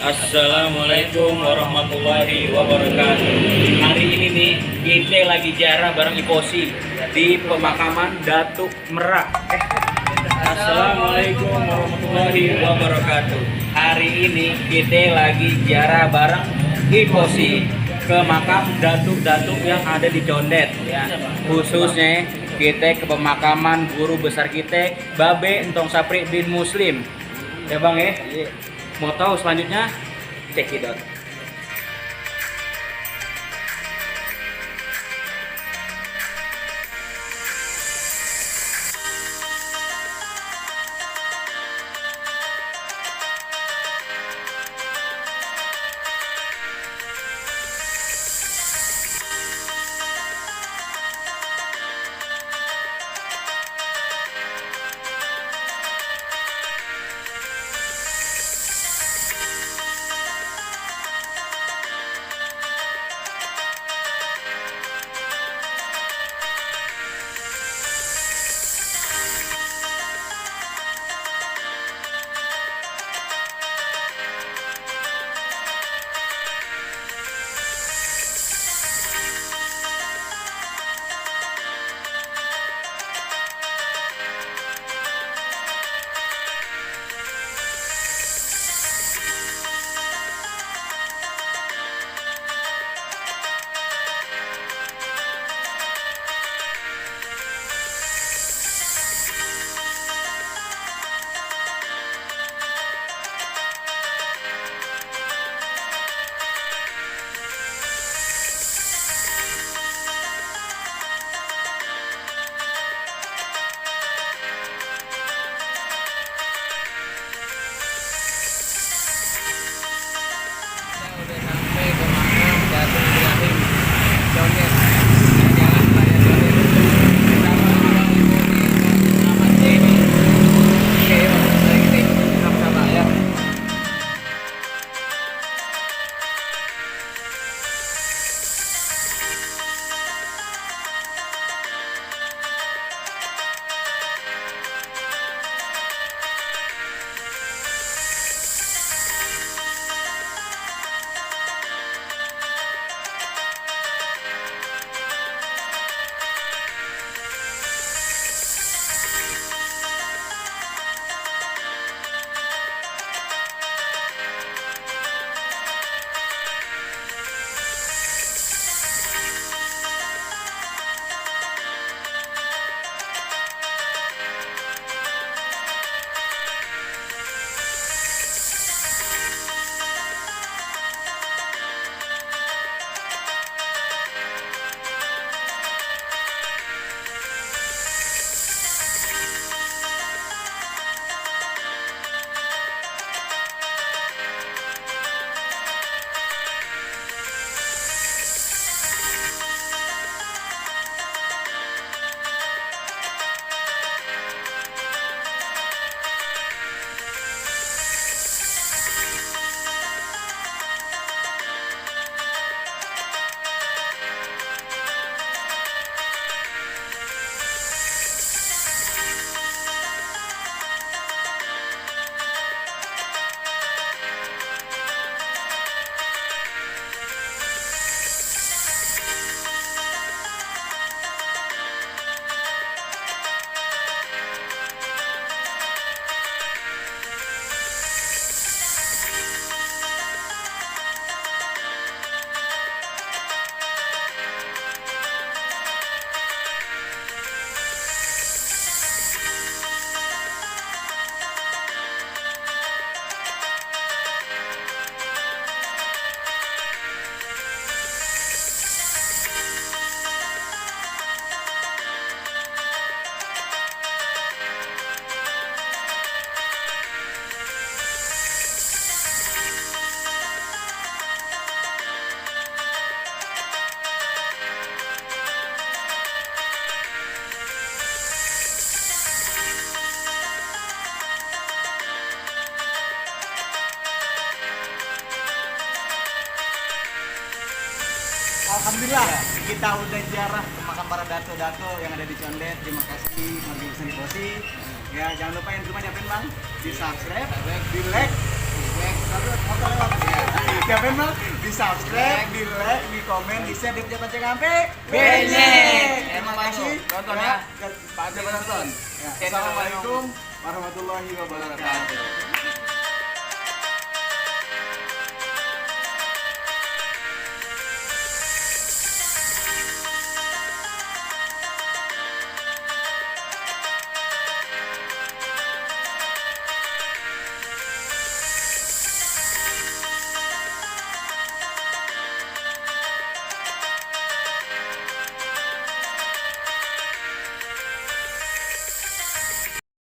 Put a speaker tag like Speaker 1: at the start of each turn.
Speaker 1: Assalamualaikum warahmatullahi wabarakatuh. Hari ini nih kita lagi ziarah bareng Iposi di pemakaman Datuk Merak. Assalamualaikum warahmatullahi wabarakatuh. Hari ini kita lagi ziarah bareng Iposi ke makam datuk-datuk yang ada di Condet ya. Khususnya kita ke pemakaman guru besar kita Babe Entong Sapri bin Muslim. Ya Bang ya. Mau tahu selanjutnya? Cekidot.
Speaker 2: Udah sampai ke makam Datuk Ibrahim Condet, Jalan Raya Condet. Bersama Bang Ibu di Muhammad Zaini. Oke, mari kita ikuti sama-sama ya.
Speaker 3: Alhamdulillah kita udah ziarah ke makam para dato-dato yang ada di Condet. Terima kasih Margi Besar Iposi. Ya jangan lupa yang di rumah diapain Bang? Di subscribe, di like, motor lewat. Penjapen mah di subscribe, di like, di komen, di share, di pencet sampai
Speaker 2: Benyek.
Speaker 3: Terima kasih.
Speaker 2: Tonton ya.
Speaker 3: Pak Ade nonton. Assalamualaikum warahmatullahi wabarakatuh.